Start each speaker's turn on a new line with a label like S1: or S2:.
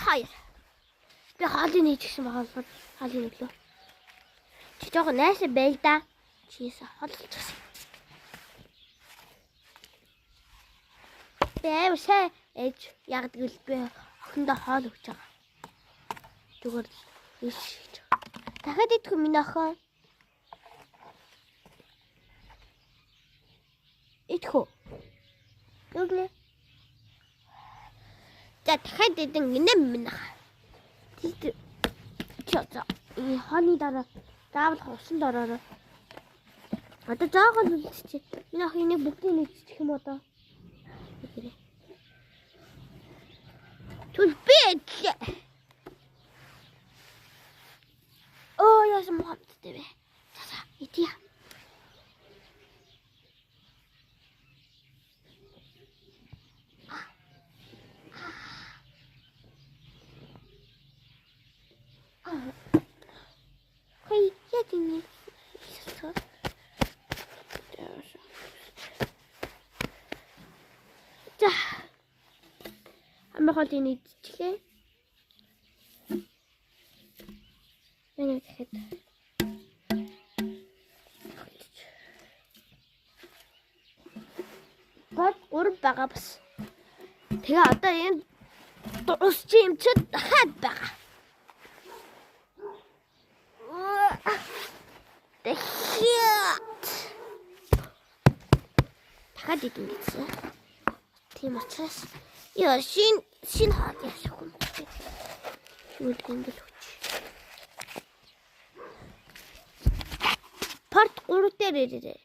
S1: 2. Би хоолыг нийчихсэн байгаа болохоор хоолыг өглөө. Чи жоохон найсаа байл да. Чиээс хоололчихсон. Би амар сайн ээж яг гэвэл би охиндоо хоол өгч байгаа. Зүгээр л иш хийж байгаа. Дахиад идэх үү миний охин? Идэх үү? Юу гинэ? За дахиад идэн гинэ минь. Тийт. За энэ хооны дараа заавал усанд ороорой. Одоо жоохон үлдчихэ. Миний охин энийг бүгдийг нэгдчих юм одоо. Түл би идлээ. Оо яасан мохомттой бэ. За за идье. Хэй, яг энэ. За. Амар хоол энэ идчихлээ. Энэ тэгэхэд. Гол 3 байгаа бас. Тэгээ одоо энэ дуусч юм чи дахиад байгаа. Дахиад. Дахиад идэн гэсэн. Тийм учраас яа шин хоол яах юм бэ? Юу гэмбэл хүч. Part 3 дээр ирээрэй.